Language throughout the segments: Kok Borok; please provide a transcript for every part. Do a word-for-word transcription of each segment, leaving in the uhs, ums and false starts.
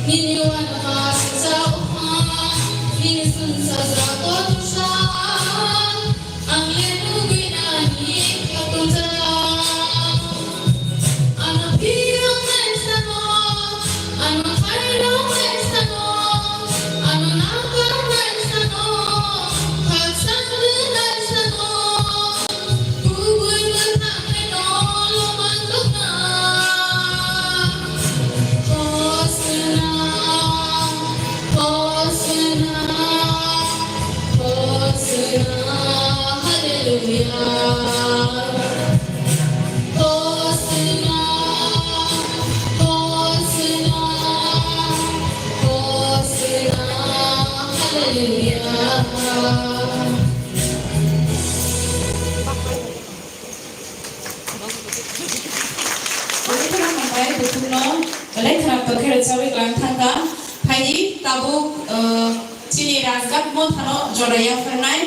Nini uanama singsa wngkha, nini songchakra kotor sa, ang le nugwi nani khatung jala. Ano phirok nai sano, ano khairok nai sano, ano nangkok nai sano, khakchang nai sano, kubui bwthangni no loman tongna. Hosana, Hosana, Hosana, Hallelujah. Hosana, Hosana, Hosana, Hallelujah. Belai kheno hambai, bukhukno belai kheno tongkhe rwchapwi klang thangkha. Phaidi tabuk, uh, chini Rajgat Mothano jora yaphernai.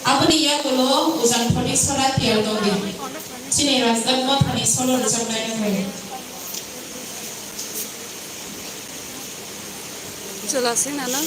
Aboni yagulo Ujan Photik Sora tiyar tongdi. Chini Rajgat Mothani solo rwchapnaino phaidi. Chwla se nana.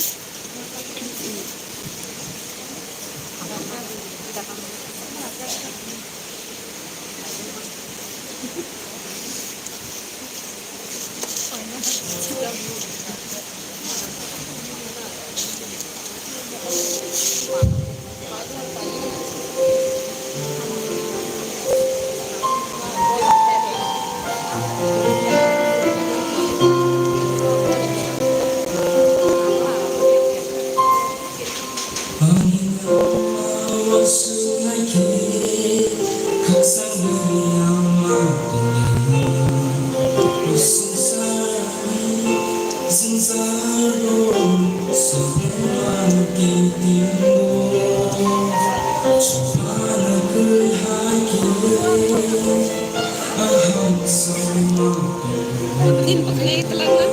Din pakai telang na.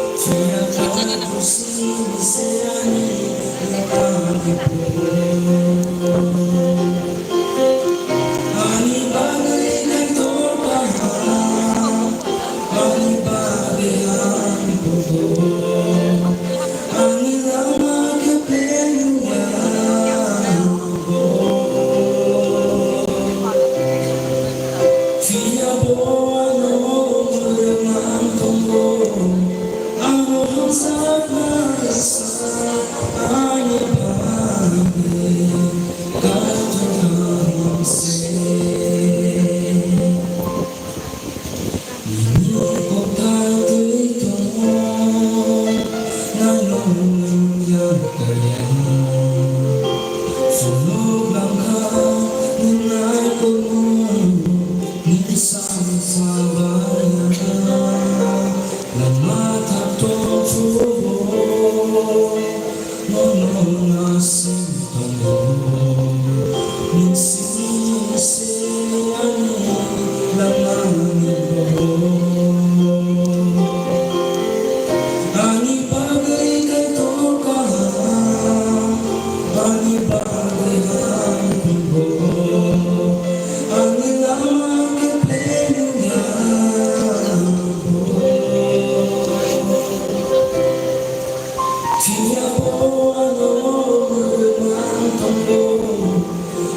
Nini koktwtwi tongo, naino nwng ya kaya. Phunuk langkha nwng naikolmung, nini samsa baya. Lama thak tong phubo, nono nasing tongo. Nini simi se ani lama ni bobo. Ani bagwi kaitor kaham, ani bagwi hamkuk bo. Ani lama kepeng ya bo. Phiya bo ano mwrwkmang tongo,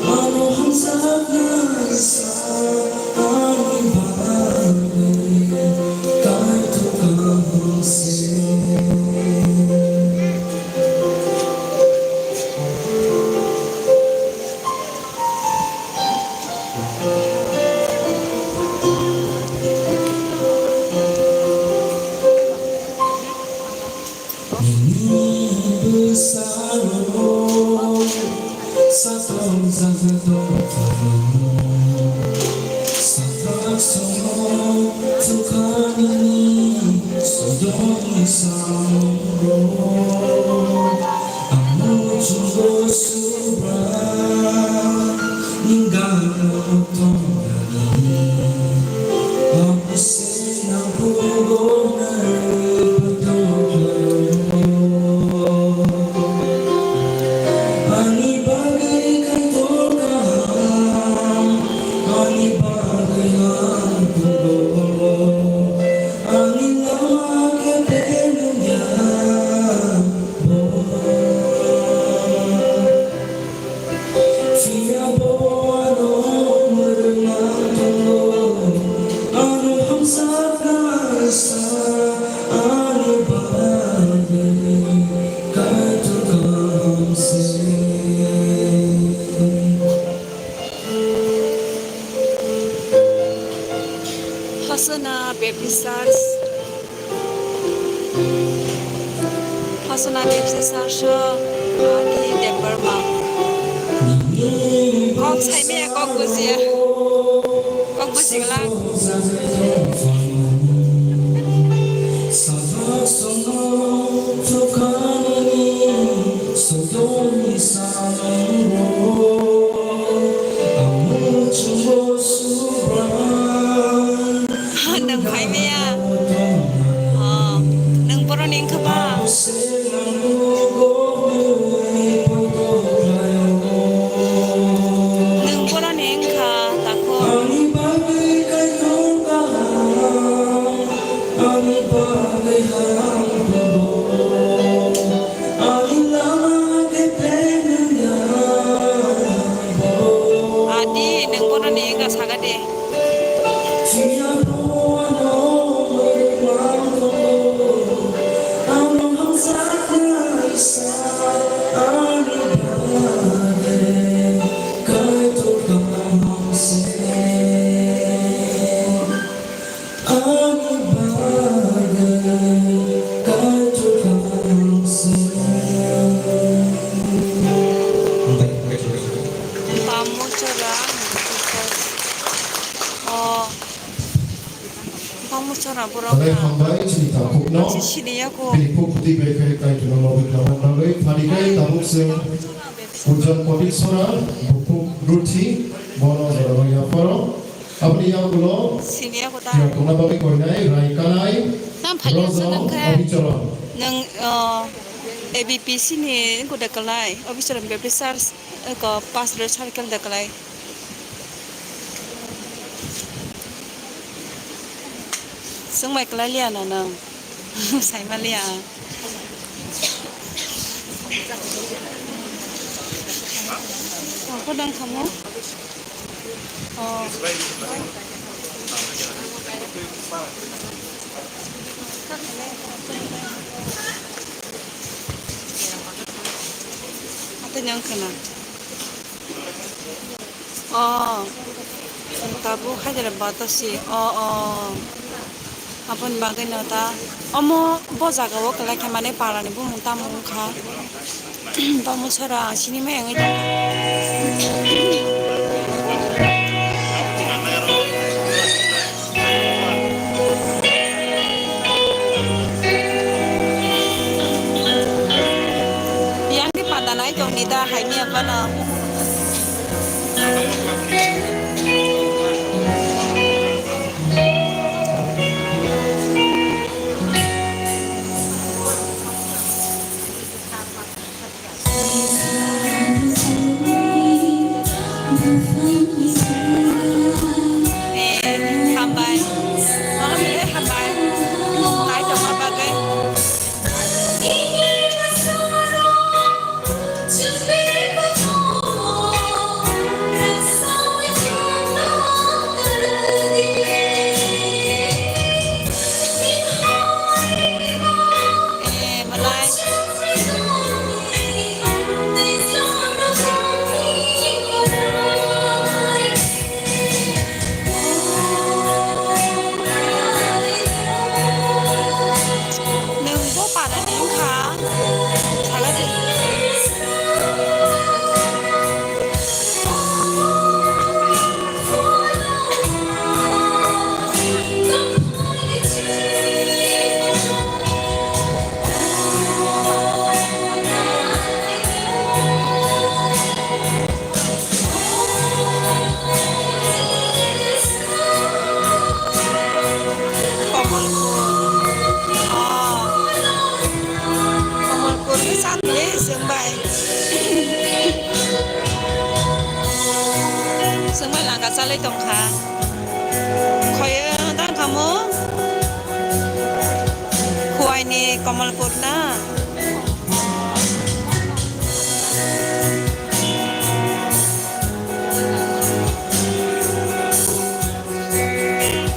ano hamjaknai sa ani bagwi Kaitor kaham se. Nini bwsarok satok jagwi tongphano, satok sono thukha nini sodokni samungrok. Ang muchungo subra, nini gana tongnani. Ang kusina pugo nai patok. Ani bagwi kaitor kaham, ani bagwi ang pugo. Ani lama kepeng ya Church. Hasana Baptist Church o ani Debbarma. Kok saimaya, kok bujiya. Kok bujigwlak. Nwng phaimaya? Oh, nwng boroni wngkha ba? Nwng boroni wngkha takhuk. Adi, nwng boroni wngkha saga de. Bamwchwra. Oh. Bamwchwra borok. Belai hambai chini takhukno. Chini yaku. Bini phukuti bai khai Kaitorno lobi khlaina bagwi. Phani khai tabuk chwng Ujol Kotik Sora, bukhuk Ruthi, bono jorano yapharo. Aboni yagulo. Sini yaku ta. Yaphuna bagwi koinai, Rai Kanai, Tam phaikha Rojo, swnang khe. Obichoron. Nwng, uh, A B P C ni kuda kalai, Obichoron Baptist Church, ko Pastor Circle da kalai. Sungbai kwlai liya no nwng. Saima liya. Ang ko dang khamu. Oh. Ate nyang khana. Oh, tabuk Hyderabad o si. Oh, oh. Aboni bagwi no ta. Omo bo jaga o kwlai khe mane para ni bumung tamo wngkha. Bamwchwra ang sini mai wngwi tongkha. Yang di panda nai tong ni da hai ni apa no. Eh, hambai. Oh, eh, hambai. Nai tongma bagwi. Eh, malai. Nwng bo para ni wngkha? Saga di. Kamalpur. Ah. Kamalpur ni satni chwng bai. Chwng bai langa chalai tongkha. Khoyang tang khamu. Khuaini Kamalpur na.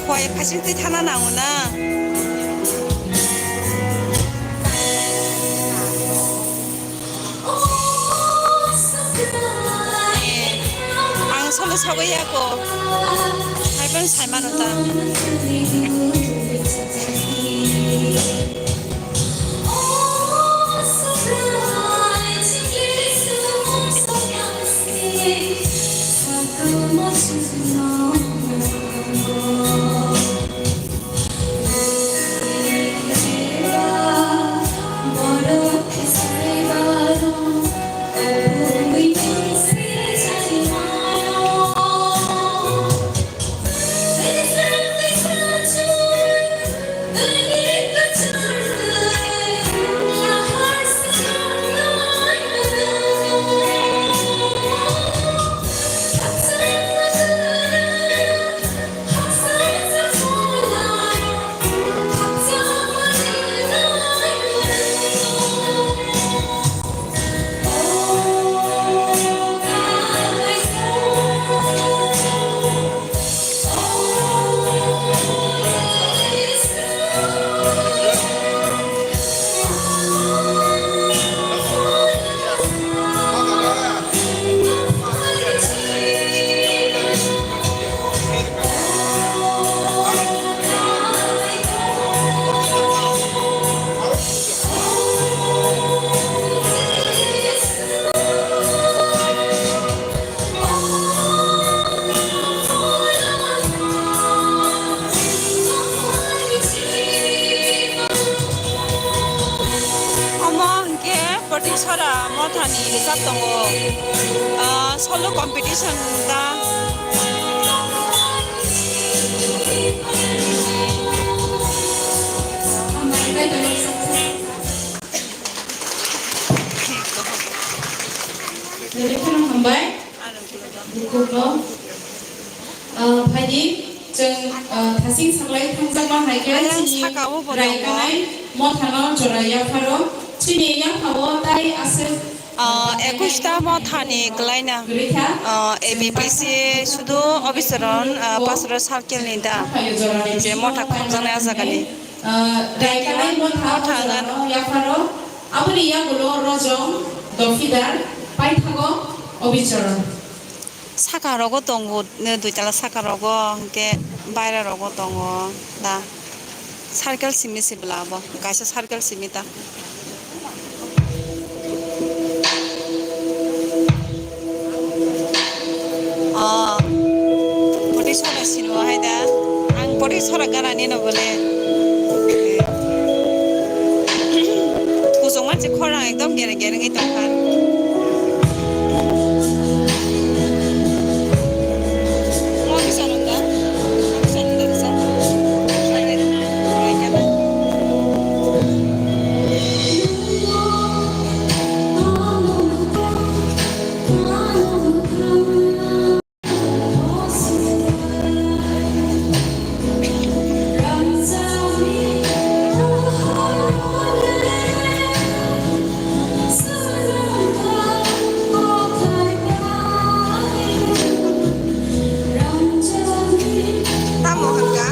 Khuai phasing twi thana nango na. Ang solo sagwi ya ko. Hai phan sai mano ta. Omo hwnkhe Kotik Sora Mothani rijak tongo, ah, solo competition da. Hambai. Bukhukno, ah, phaidi, chwng, ah, thasing saklai thangjakma hai khe chini saka o bo tongo. Raikanai mothano jora yapharo, chini yaphao tai aswk, ah, ekush ta mothani kwlaina, kwrwikha. Ah, A B P C sudu obisoron, ah, pasro circle ni da. Je motha khumjaknai a jagani. Ah, raikanai motha, motha jorano yapharo, aboni yagulo rojong, dophidar, paithago, obisoron. Saka rogo tongo, ne, duitala saka rogo, hwnkhe baira rogo tongo, da. Circle simi se bwla abo, kaisa circle simi ta. Oh, poti sora sini bo hai da. Ang poti sora gana ni no bole. Kusung manse khorang ekdom gere gere ngi tongkha. Mo bisa nunda, bisa nunda bisa. Tamo hwnka?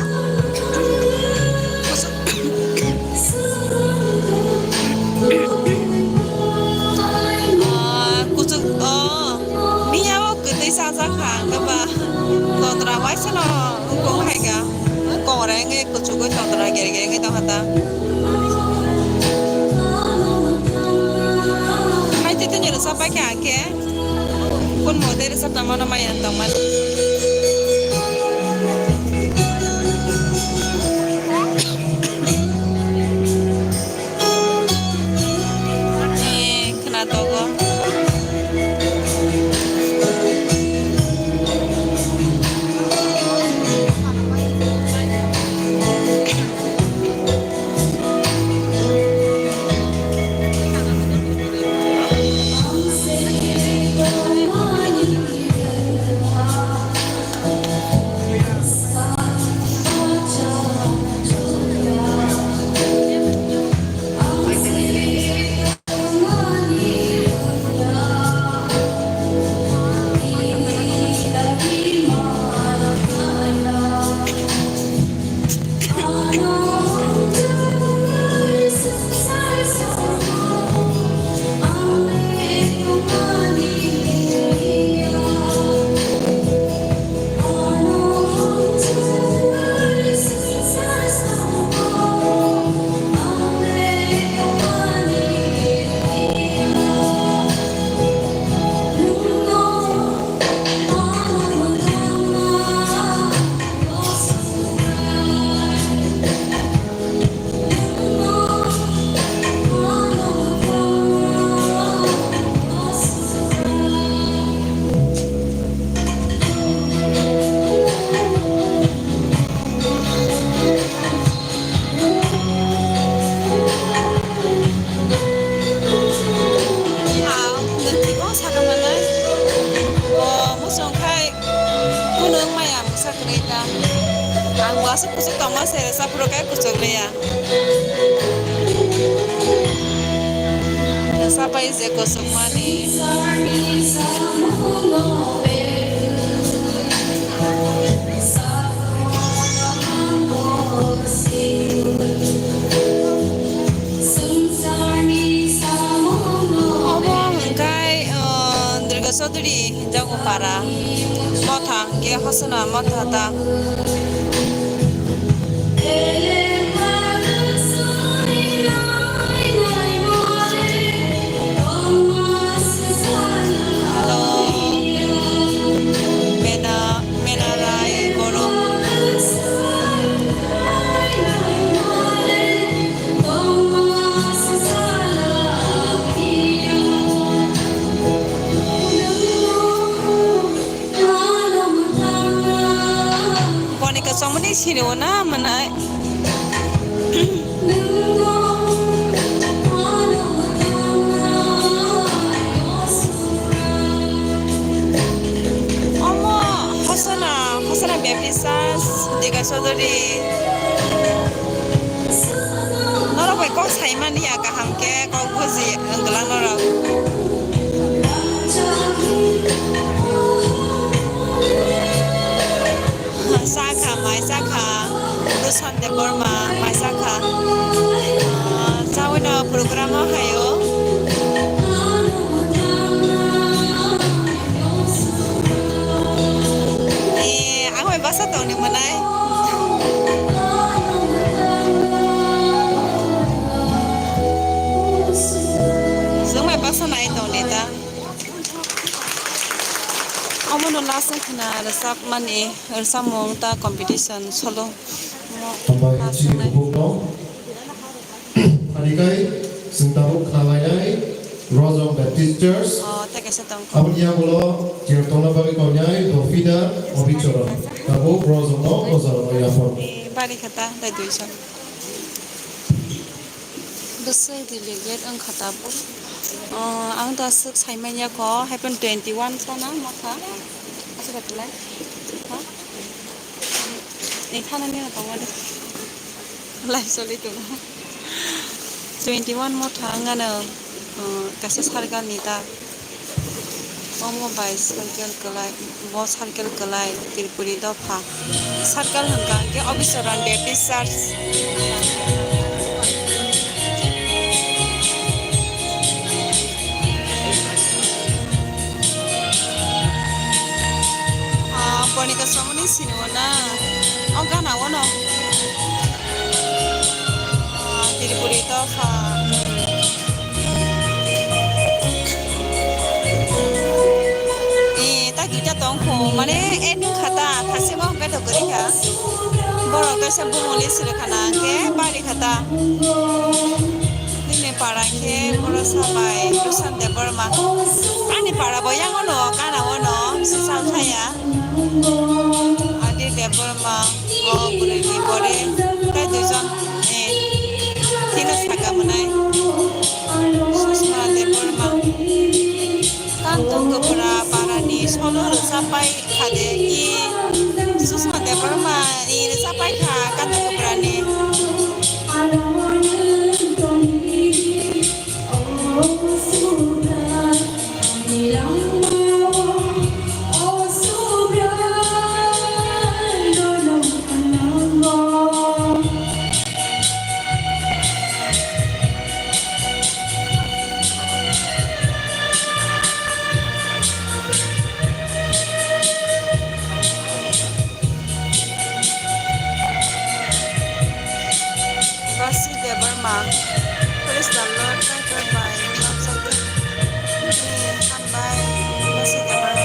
Ah, kuchuk, oh, miya o kwtwi sajak kha, hwnba totra waisa no wngkong hai kha, wngkong reng. Kuchugwi tongthora gere gere wngwi tongkha ta. Hai tei tini rwchap pai kha ang khe. Kun mo tei rwchap tangmano maya tongmani. Eh, khwnatok o. Aswk kuchuk tongma se rwchapphuru khe kuchuk liya. Rwchappai je kuchukmani. Obo hwnkhe, uh, Durga Chaudhary. Jago para motha hwnkhe Hosana motha ta. Hello. Mena, Mena Rai borok. Boni kwchangmani sini o na manai. Omo Hosana, Hosana Baptist Church, Dega Chaudhary. Norok bai kok saimani ya kaham khe kok buji wnglang norok. Sakha, mai sakha, Dusan Debbarma, mai sakha. Ah, chawino program o hayo. Eh, ang bai basa tongni mwnai. Chwng bai basa nai tongni ta. Omono last wngkha na rwchapmani, rwchapmung ta competition solo. Hambai last chini wngnai. Kubukno. Phanikai, chwng tabuk khna lainai, Rojong Baptist Church. Oh, tei kaisa tong kho. Aboni yagulo chwng tongna bagwi tongnai, Dofida, Obichoron. Tabuk Rojongno, Rojongno yapon. Eh, bari kha ta, tei duijon. Bwswk delegate wngkha tabuk. Oh, ang ta swk saimanya kho, haikhe twenty one sana motha. Aswk belai. Ha? Ni thana ni tongma de. Live choli tongo. Twenty one motha wngano, uh, kaisa circle ni ta. Omo bai circle kwlai, bo circle kwlai, Tripuri dopha. Circle hwnkha hwnkhe Obichoron Baptist Church. Ah, Bonika Somoni sinio na? O gana o no? Ah, Tripuri dopha. Eh, ta duita tong kho, mane ending khata, thasima hwnkhe to kwrwi kha. Borok kaisa bumuli siri khana, hwnkhe bari khata. Nini para khe Borosa bai Susan Debbarma. Ani para bo yang ono, gana ono, Susan Thaya. Adi Debbarma, o bwrwi ni bore, tei duijon, eh, thino saka mwnai. Sushma Debbarma. Kanto Kwpra parani solo rwchappai kha de, i Sushma Debbarma ni rwchappai kha Kanto Kwprani. Basi Debbarma. Praise the Lord. Thank you, bye. Hambai. Basi Debbarma.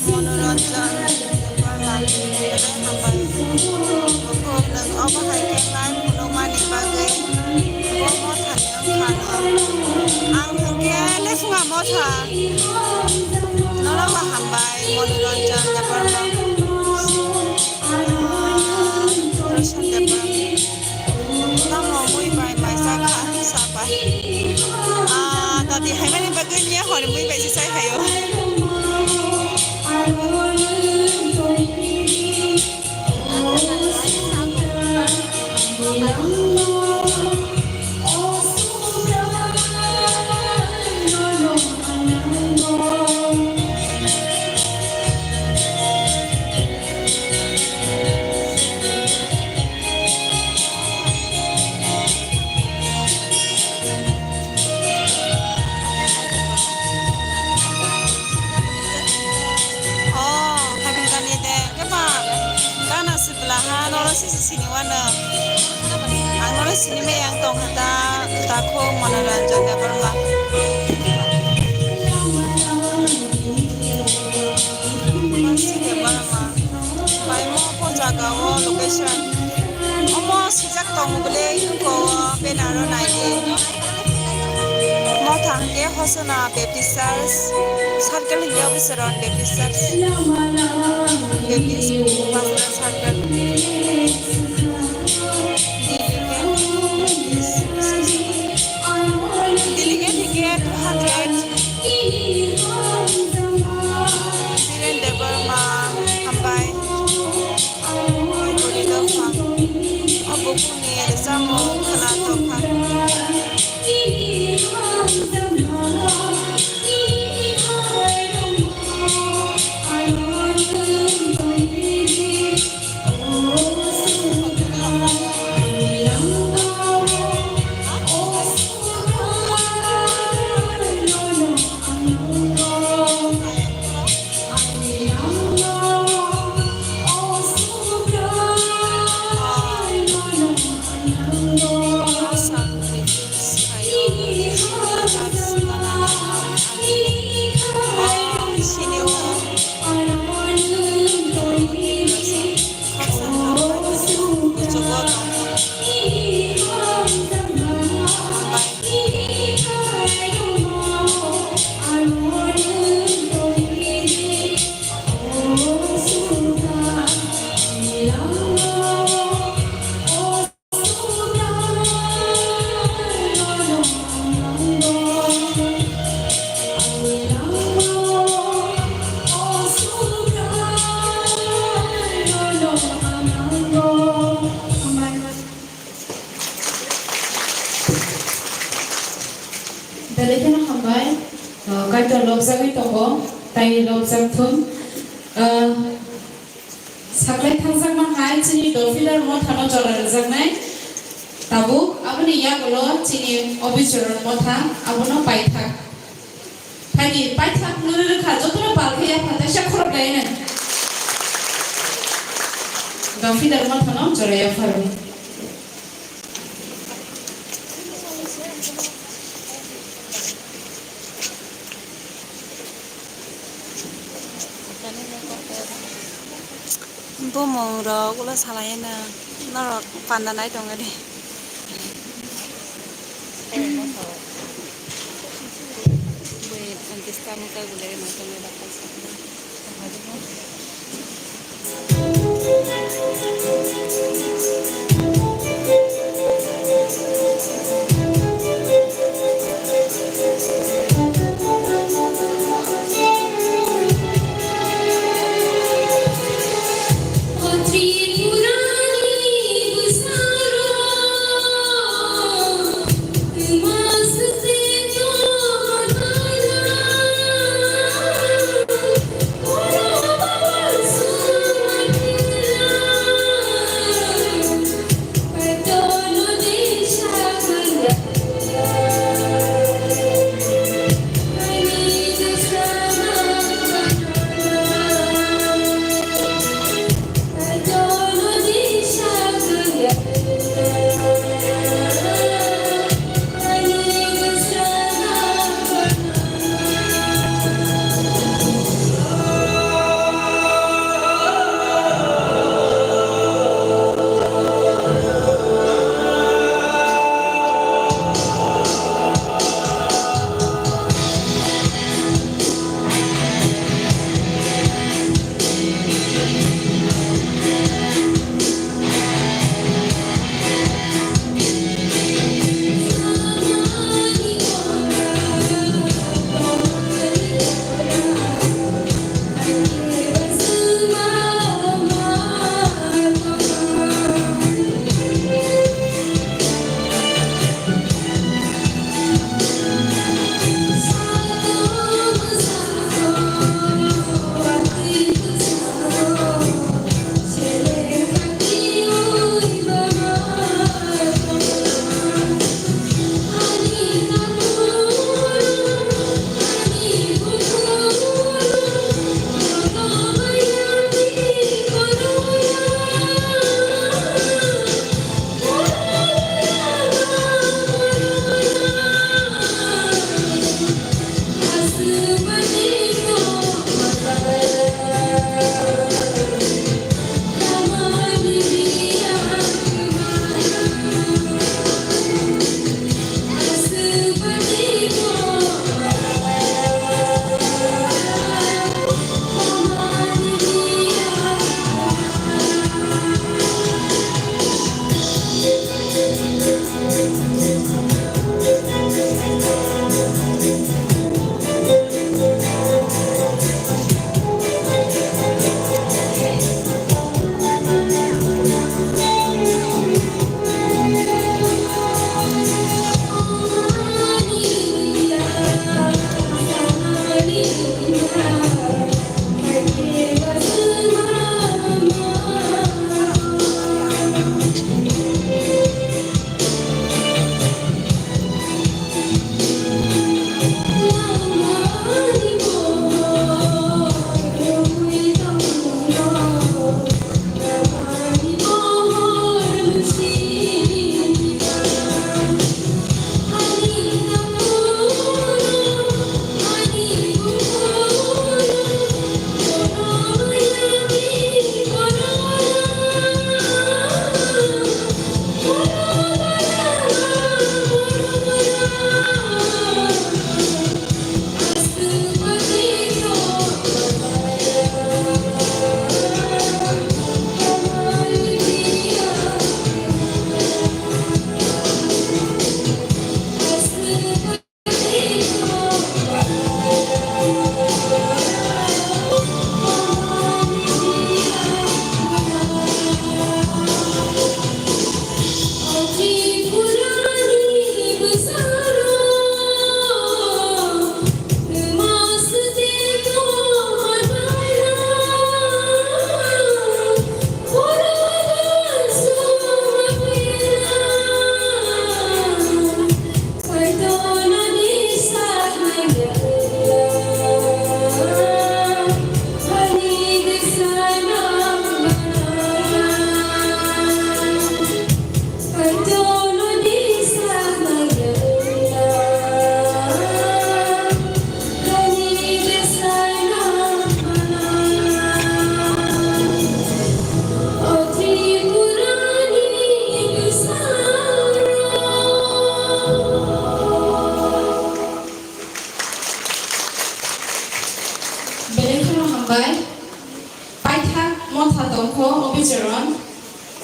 Monoranjan, hambai. Bukhuk nwng obo hai khe live phunukmani bagwi bo mothani wngkha no. Ang hwnkhe le Swnga motha. Norokno hambai, Moniranjan Debbarma. Ah, Roshan Debbarma. Tamo mui bai mai sa kha, sa bai. Ah, dadi haimani bagwi miya hor mui bai se sai hayo. Oh, hai bini gani de, keba gana sibla ha, noro sisi sini wano. Ang noro sini me yang tong kha ta, ta kho Moniranjan Debbarma. Mansi Debbarma. Bai mo ko jaga o location. Omo sijak tong bole ko banner o nai di. Motha hwnkhe Hosana Baptist Church, circle hwnkhe Obicharan Baptist Church, Baptist Pastor Circle. Delegate hwnkhe two hundred. Dhiren Debbarma, hambai. Guri dopha. O bukhukni rwchapmung khwna tongkha. Belai kheno hambai, ah, Kaitor lobjagwi tongo, tai lobjak thung. Ah, saklai thangjakma hai chini Dophilar mothano jora rwjaknai. Tabuk aboni yagulo chini Obicharan motha abono paithak. Phaidi paithak nuri rwkha, jotono pal khe yapha taisa khorok lainai. Dophilar mothano jora yapharo. Bumung rok ulo salai na norok panda nai tongo de.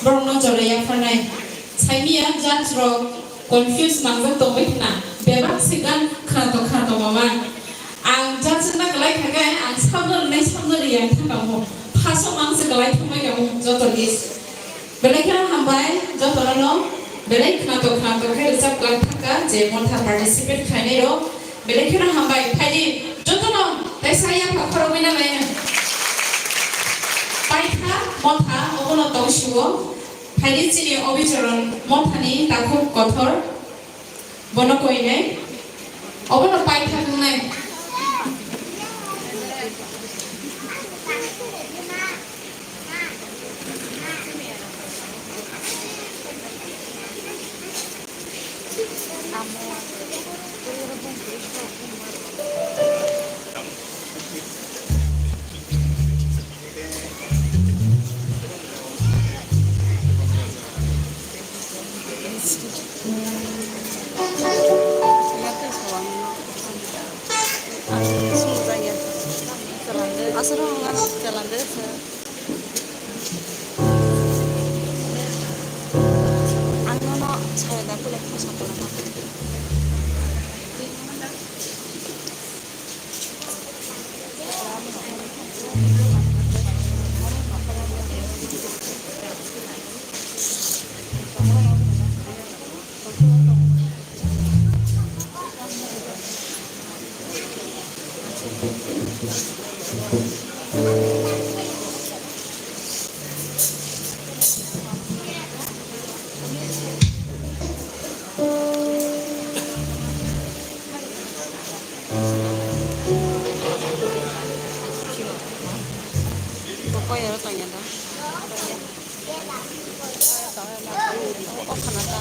Borokno jora yapharnai. Saimiya judge rok confuse mangjak tongwi khna. Bebak se gan khnato khnato mama. Ang judge wngna kwlai kha khe ang sabno rwnai sabno rwya wng thangkha mo. Phaso mang se kwlai thangbai kha mo joto list. Belai kheno hambai jotono no. Belai khnato khnato khe rwchap kwlai thangkha je motha participate khainai rok. Belai kheno hambai, phaidi jotono tei saya pha khorokwi na laino. Paitha motha obono tong suo. Phaidi chini Obicharan mothani takhuk kothor. Bono koinai. Obono paitha wngnai. Aswrwng wngmano kwchwla de se. Ang nono saya da kulai kha sakha. Bo koi aro tongya da. O khana ta.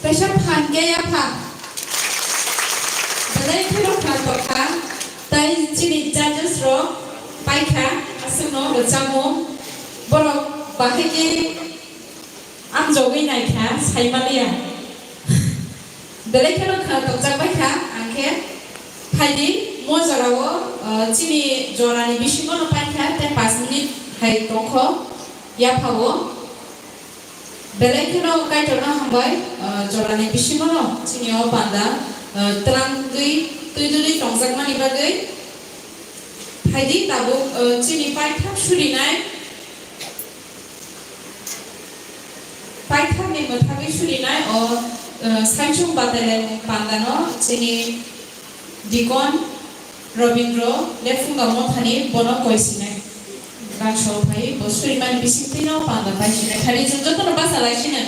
Kaisa phan khe yapha. Belai kheno kha tokha. Tai chini judges rok paikha aswkno rwchapmung. Borok bahai khe amjogwi naikha, saimaliya. Belai kheno kha tokjak baikha, ang khe phaidi mo jorao, uh, chini jorani bisingono paikha, tei panch minute hai tongkho yaphao. Belai kheno Kaitorno hambai, ah, jorani bisingono chini o panda, ah, twlangwi twi dwlwi tongjakmani bagwi. Phaidi tabuk, ah, chini paithak surinai, paithakni mwthagwi surinai o, ah, saichung batailaimung pandano chini Deacon Robindro Lephunga Mothani bono koi sinai. Bangso phai bo surimani bisingtwino panda pai sinai. Khali chwng jotono basa lai sino.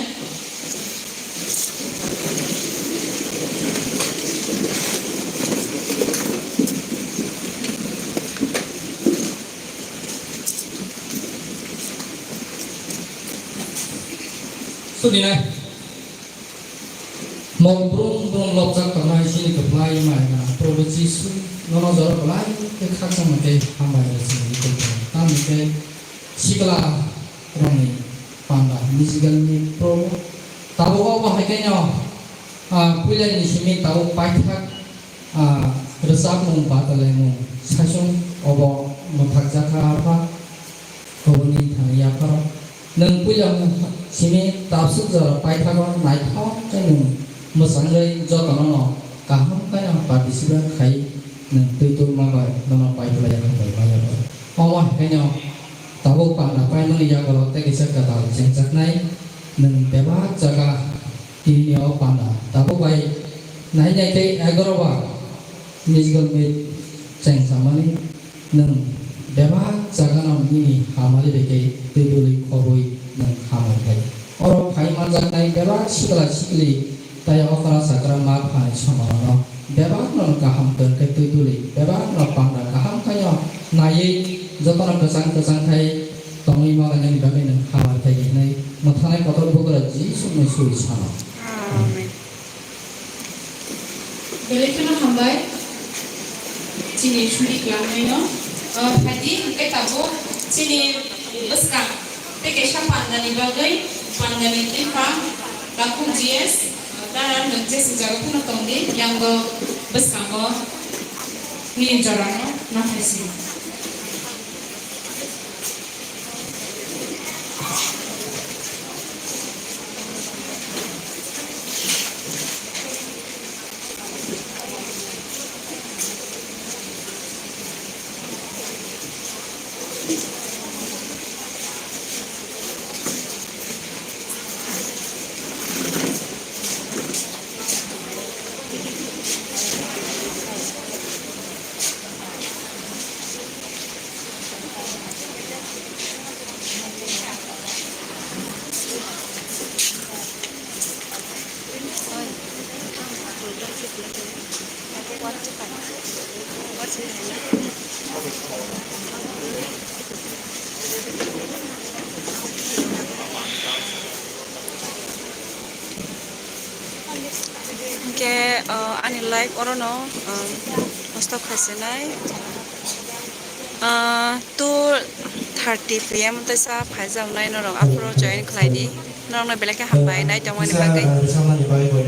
Surinai. Mol brum brum lobjak tongnai chini kwplai mai na Probu Jisu, nono jora belai khe khakchangma tei hambai rw chini ri tongthung. Tamni tei sikla rokni panda musical ni Probu. Tabuk o bo hai khe no, ah, puila ni simi tabuk paithak, ah, rwchapmung batalaimung saichung obo mwthakjak kha apha. Kubuni thani yapharo nwng puila simi tabswk jora paithago naithok khe nwng mwchangwi jotono no kaham khe no participate khai nwng twi tubuma bai nono paiphlai hambai maya bai. Omo hai khe no tabuk panda paimani yagulo tei kisa kwtal chengjaknai nwng bebak jaga tini o panda tabuk bai nai nai tei egaro ba musical meet chengsamani. Nwng bebak jagano nini hamari bai khe twi duli khobwi nwng hamari khai. Oro phai manjaknai bebak sikla sikli tei okra chakra ma phani somono bebak no kaham tong khe twi duli bebak no panda kaham khaino naiwi jotono kwchang kwchang khai tongwi ma lainani bagwi nwng hamari khai hinwi mwthanai kotor bugra Jisu ni suri sano. Amen. Belai kheno hambai chini suri kwlangnaino. Ah, phaidi hwnkhe tabuk chini bwskang Kaisa pandani bagwi, pandani twiphang, takhuk G S, tara nwng jesuk jaga phano tongdi, yango bwskango nini jorano nokhaisi. Hingke, uh, ani live orono, uh, stop khaisinai. Uh, two thirty P M teisa phaijaknai norok aphuru join khlaidi. Norokno belai khe hambai naitongmani bagwi.